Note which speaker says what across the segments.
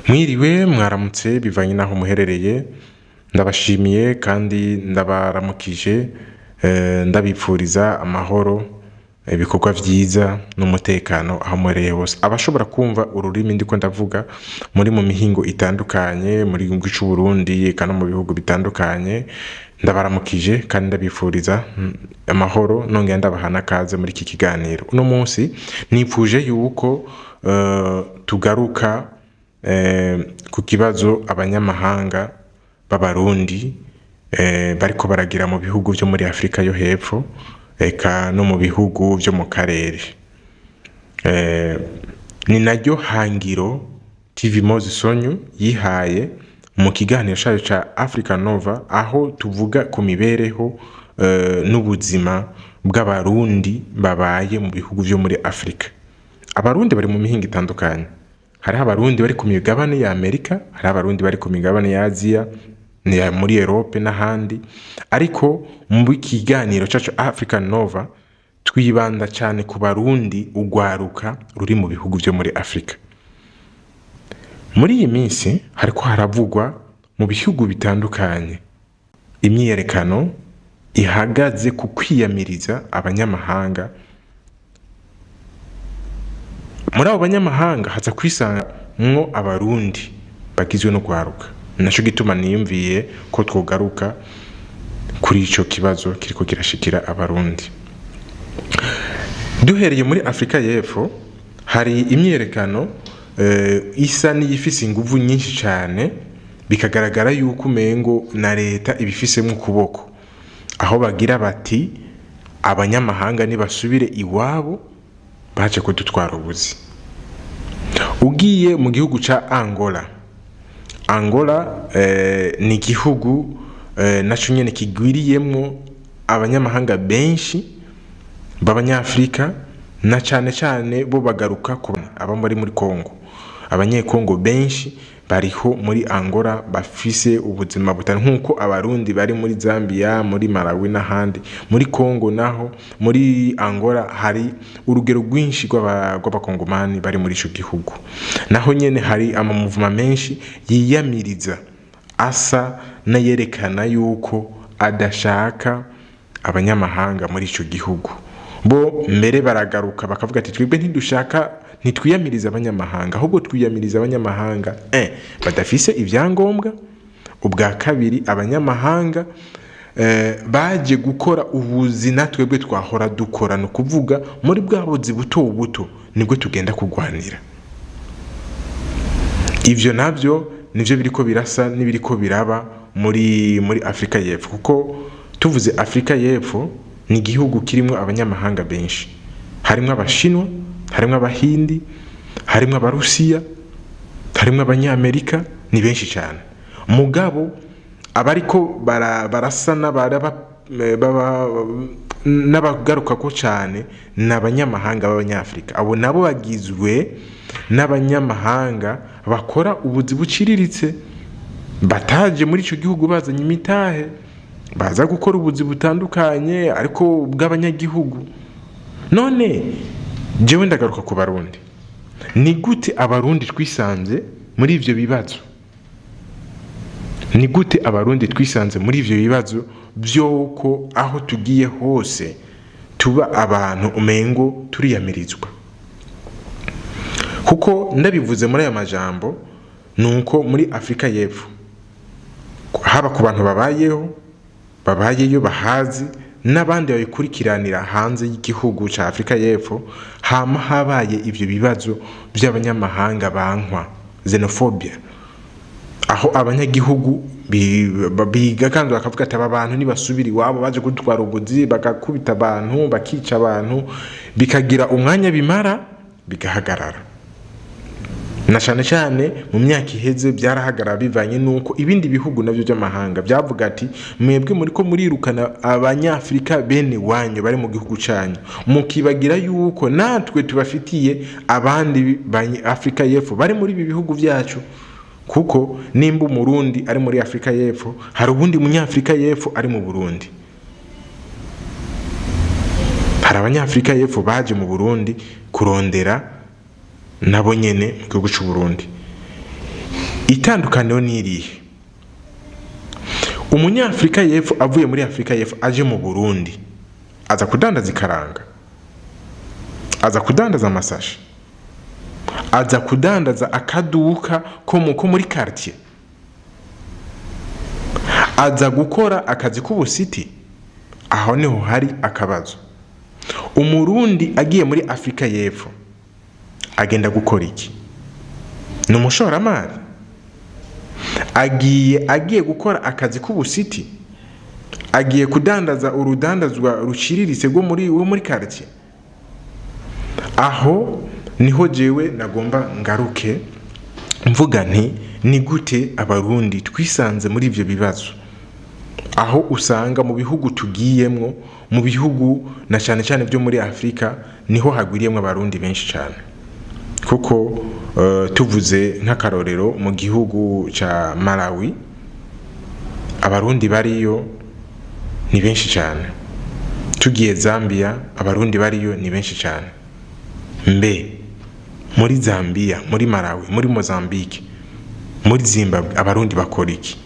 Speaker 1: Mwiriwe, mwaramutse, bivanye n'aho muherereye. Ndabashimiye kandi ndabaramukije, ndabipfuriza amahoro, ibikorwa vyiza n'umutekano aho muherereye hose. Abashobora kumva ururimi ndiko ndavuga muri mu mihingo itandukanye muri gihugu c'u Burundi, eka no mu bihugu bitandukanye, ndabaramukije kandi ndabifuriza amahoro, nongera ndabaha n'akaze muri iki kiganiro. Uno munsi nipfuje yuko tugaruka ku kibazo abanyamahanga b'Abarundi bariko baragira mu bihugu vyo muri Afrika yo hepfo, eka no mu bihugu vyo mu karere. Ni naryo hangiro TV Mozi Sonyu yihaye mu kiganiro cayo ca Africa Nova, aho tuvuga ku mibereho n'ubuzima bw'Abarundi babaye mu bihugu vyo muri Afrika. Abarundi bari mu mihingo itandukanye. Hariho Abarundi bari ku migabane ya Amerika, hariho Abarundi bari ku migabane ya Aziya, muri Europe n'ahandi. Ariko mu kiganiro cacu Africa Nova twibanda cane ku Barundi, urwaruka ruri mu bihugu vyo muri Afrika. Muri iyi minsi hariko haravugwa mu bihugu bitandukanye imyiyerekano ihagaze ku kwiyamiriza abanyamahanga. Muri abo banyamahanga haza kwisangamwo Abarundi bagizwe n'urwaruka. Naco gituma niyumviye ko twogaruka kuri ico kibazo kiriko kirashikira Abarundi. Duhereye muri Afrika y'Epfo, hari imyiyerekano isa n'iyifise inguvu nyinshi cane, bikagaragara yuko umengo na leta ibifisemwo ukuboko, aho bagira bati: "Abanyamahanga nibasubire iwabo, baje kudutwara ubuzi." Ugiye mu gihugu ca Angola, Angola ni igihugu naco nyene kigwiriyemwo abanyamahanga benshi b'Abanyafrika, na cane cane bo bagaruka ku aba muri Congo. Abanyekongo benshi bariho muri Angola, bafise ubuzima butari nkuko Abarundi bari muri Zambia, muri Malawi n'ahandi. Muri Congo naho, muri Angola hari urugero rwinshi rw'Abakongomani bari muri ico gihugu. Naho nyene hari amamuvuma menshi yiyamiriza, asa n'ayerekana yuko adashaka abanyamahanga muri ico gihugu. Bo mbere baragaruka bakavuga ati: "Twebwe ntidushaka, ntitwiyamiriza abanyamahanga, ahubwo twiyamiriza abanyamahanga badafise ibyangombwa, ubwa kabiri abanyamahanga baje gukora ubuzi na twebwe twahora dukora, ni ukuvuga muri bwa buzi buto buto nibwo tugenda kurwanira." Ivyo navyo nivyo biriko birasa n'ibiriko biraba muri Afrika y'Epfo, kuko tuvuze Afrika y'Epfo ni igihugu kirimwo abanyamahanga benshi. Harimwo Abashinwa, harimwo Abahindi, harimwo Abarusiya, harimwo Abanyamerika, ni benshi cyane. Mugabo abariko barasa n'abagarukako cyane ni abanyamahanga b'Abanyafurika. Abo nabo bagizwe n'abanyamahanga bakora ubuzi buciriritse, bataje muri icyo gihugu bazanye imitahe, baza gukora ubuzi butandukanye ariko bw'abanyagihugu. None jewe ndagaruka ku Barundi. Ni gute Abarundi twisanze muri ivyo bibazo? Ni gute Abarundi twisanze muri ivyo bibazo vy'uko aho tugiye hose tuba abantu umengo turiyamirizwa? Kuko ndabivuze muri aya majambo, ni uko muri Afurika y'Epfo, haba ku bantu babayeho, babayeyo bahazi, n'abandi babikurikiranira hanze y'igihugu ca Afurika y'Epfo, hama habaye ivyo bibazo vy'abanyamahanga bankwa, xenophobia, aho abanyagihugu biga kandi bakavuga ati: "Aba bantu nibasubira iwabo, baje kudutwara ubuzi," bagakubita abantu, bakica abantu, bikagira umwanya bimara bigahagarara. Na cane cane mu myaka iheze byarahagarara, bivanye nuko ibindi bihugu navyo by'amahanga byavuga ati: "Mwebwe muriko murirukana Abanyafrika bene wanyu bari mu gihugu canyu, mukibagira yuko natwe tubafitiye abandi Afrika y'Epfo bari muri ibi bihugu vyacu." Kuko nimba Umurundi ari muri Afrika y'Epfo, hari ubundi Munyafrika y'Epfo ari mu Burundi. Hari Abanyafrika y'Epfo baje mu Burundi kurondera nabo nyene mu gihugu c'u Burundi. Itandukaniro ni irihe? Umunyafurika y'Epfo avuye muri Afurika y'Epfo aje mu Burundi, aza kudandaza ikaranga, aza kudandaza amasashe, aza kudandaza akaduka ko muri quartier, aza gukora akazi k'ubusiti? Aho niho hari akabazo. Umurundi agiye muri Afurika y'Epfo agenda gukora iki? Ni umushoramari? Agiye gukora akazi k'ubusiti? Agiye kudandaza urudandazwa ruciriritse rwo muri quartier? Aho niho jewe nagomba ngaruke mvuga nti: ni gute Abarundi twisanze muri ivyo bibazo, aho usanga mu bihugu tugiyemwo, mu bihugu na cyane cyane byo muri Afurika, niho hagwiriyemwo Abarundi benshi cyane? Kuko tuvuze nk'akarorero, mu gihugu ca Malawi Abarundi bariyo ni benshi cyane. Tugiye Zambia, Abarundi bariyo ni benshi cyane. Mbe muri Zambia, muri Malawi, muri Mozambique, muri Zimbabwe, Abarundi bakora iki?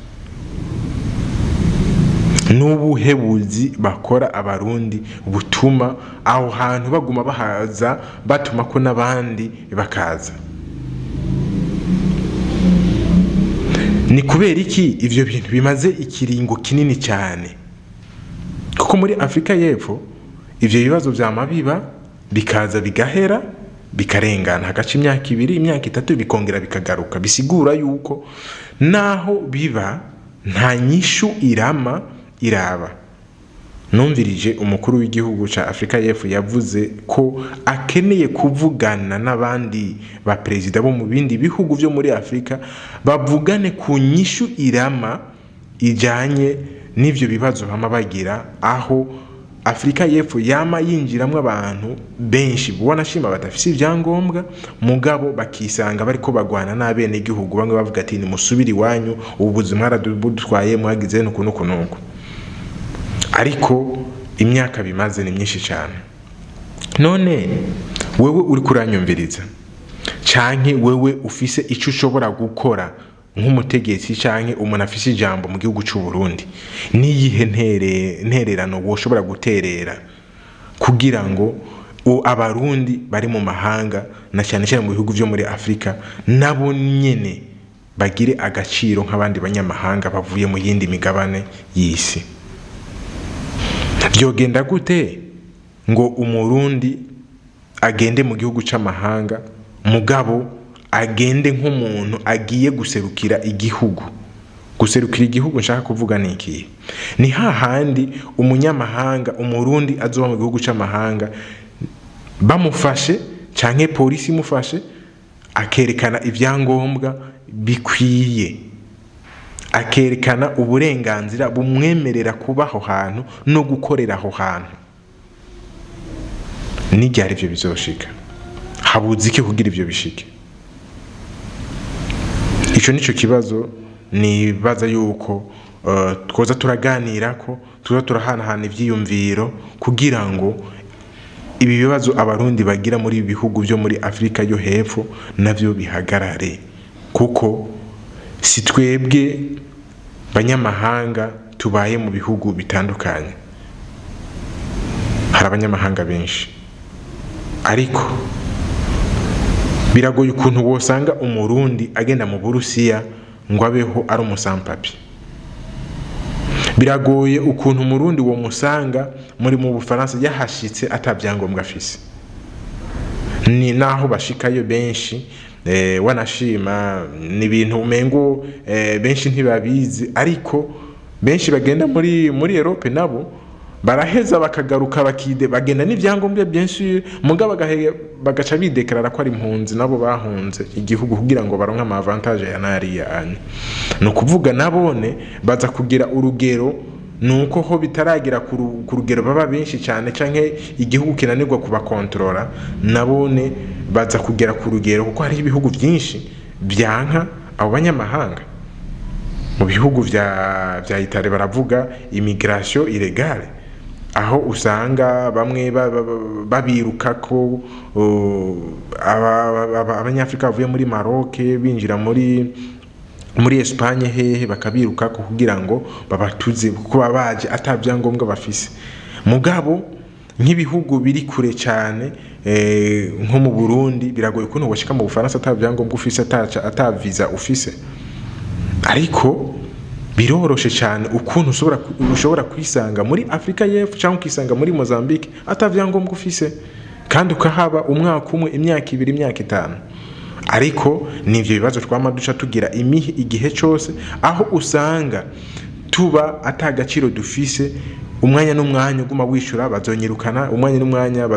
Speaker 1: N'ubuhe buzi bakora Abarundi butuma aho hantu baguma bahaza, batuma ko n'abandi bakaza? Ni kubera iki ivyo bintu bimaze ikiringo kinini cyane? Kuko muri Afurika y'Epfo ivyo bibazo vyama biba, bikaza bigahera, bikarengana, hagaca imyaka 2, imyaka 3, bikongera bikagaruka. Bisigura yuko naho biba nta nyishu irama iraba. Numvirije umukuru w'igihugu ca Afurika y'Epfo yavuze ko akeneye kuvugana n'abandi ba perezida bo mu bindi bihugu vyo muri Afurika, bavugane ku nyishu irama ijanye n'ivyo bibazo bama bagira, aho Afurika y'Epfo yama yinjiramwo abantu benshi wanashima badafise ivyangombwa, mugabo bakisanga bariko bagwana n'abenegihugu, bamwe bavuga ati: "Nimusubire iwanyu, ubu buzima mwaradutwaye, mwagize nuku nuku nuku." Ariko imyaka bimaze ni myinshi cyane. None wewe uri kuranyumviriza, canke wewe ufise ico ushobora gukora nk'umutegetsi canke umuntu afise ijambo mu gihugu c'u Burundi, niyihe ntererano woshobora guterera kugira ngo Abarundi bari mu mahanga, na cyane cyane mu bihugu vyo muri Afurika, nabo nyene bagire agaciro nk'abandi banyamahanga bavuye mu yindi migabane y'isi? Vyogenda gute ngo Umurundi agende mu gihugu c'amahanga, mugabo agende nk'umuntu agiye guserukira igihugu? Guserukira igihugu nshaka kuvuga ni ikihe? Ni hahandi umunyamahanga, Umurundi azoba mu gihugu c'amahanga, bamufashe canke polisi imufashe, akerekana ibyangombwa bikwiye, akerekana uburenganzira bumwemerera kuba aho hantu no gukorera aho hantu. N'iryari ivyo bizoshika? Habuze iki kugira ivyo bishike? Ico nico kibazo nibaza yuko twoza turaganirako, tuza turahanahana ivyiyumviro, kugira ngo ibi bibazo Abarundi bagira muri ibi bihugu vyo muri Afurika yo hepfo navyo bihagarare. Kuko si twebwe banyamahanga tubaye mu bihugu bitandukanye, hari abanyamahanga benshi, ariko biragoye ukuntu wosanga Umurundi agenda mu Burusiya ngo abeho ari umu sans-papiers. Biragoye ukuntu Umurundi wo musanga muri mu Bufaransa yahashitse ata byangombwa afise. Ni naho bashikayo benshi, wanashima ni ibintu umengo benshi ntibabizi, ariko benshi bagenda muri Europe nabo baraheza bakagaruka, bakide bagenda n'ivyangombwa byinshi, mugabo bagaca bideclarara ko ari impunzi, nabo bahunze igihugu, kugira ngo baronke ama avantage ya nariya anya. Ni ukuvuga nabone baza kugira urugero, nuko ho bitaragira ku rugero baba benshi cyane canke igihugu kinanirwa kubakontorora. Nabone baza kugera ku rugero, kuko hariho ibihugu byinshi byanka abo banyamahanga. Mu bihugu vya Italie baravuga immigration illégale, aho usanga bamwe babirukako, Abanyafrika bavuye muri Maroc binjira muri Muri Espagne hehe, bakabirukako kugira ngo babatuze, kuko baba baje ata vyangombwa bafise. Mugabo nk'ibihugu biri kure cyane, nko mu Burundi, biragoye ukuntu washika mu Bufaransa ata vyangombwa ufise, ata visa ufise. Ariko biroroshe cyane ukuntu ushobora kwisanga muri Afrika y'Epfo cyangwa ukisanga muri Mozambique ata vyangombwa ufise, kandi ukahaba umwaka umwe, imyaka 2, imyaka 5. Ariko nivyo bibazo twama duca tugira imihi igihe cose, aho usanga tuba ata gaciro dufise. Umwanya n'umwanya uguma wishura bazonyirukana, umwanya n'umwanya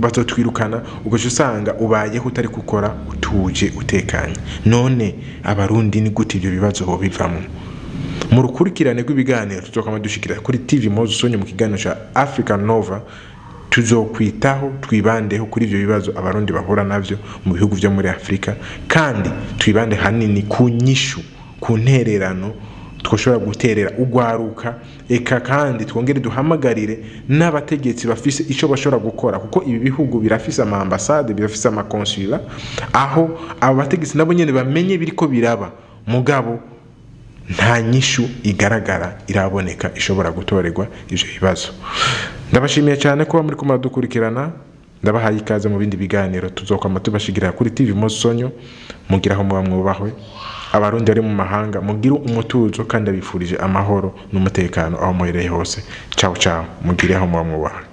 Speaker 1: bazotwirukana, ugaca usanga ubayeho utari gukora utuje, utekanye. None Abarundi ni gute ivyo bibazo bobivamwo? Mu rukurikirane rw'ibiganiro tuzokama dushikira kuri TV Mozo Sonye, mu kiganiro ca Africa Nova, tuzokwitaho, twibandeho kuri ivyo bibazo Abarundi bahura navyo mu bihugu vyo muri Afrika, kandi twibande hanini ku nyishu, ku ntererano twoshobora guterera ugwaruka. Eka kandi twongere duhamagarire n'abategetsi bafise ico bashobora gukora, kuko ibi bihugu birafise ama ambasade, birafise ama consulat, aho abo bategetsi nabo nyene bamenye biriko biraba. Mugabo nta nyishu igaragara iraboneka ishobora gutorerwa ivyo bibazo. Ndabashimiye cyane kuba muri muradukurikirana. Ndabahaye ikaze mu bindi biganiro tuzokwama tubashigira kuri TV Mosonyo. Mugira aho muba mwubahwe. Abarundi bari mu mahanga, mugire umutuzo, kandi abifurije amahoro n'umutekano aho muhereye hose. Ciao ciao, mugire aho muba mwubahwe.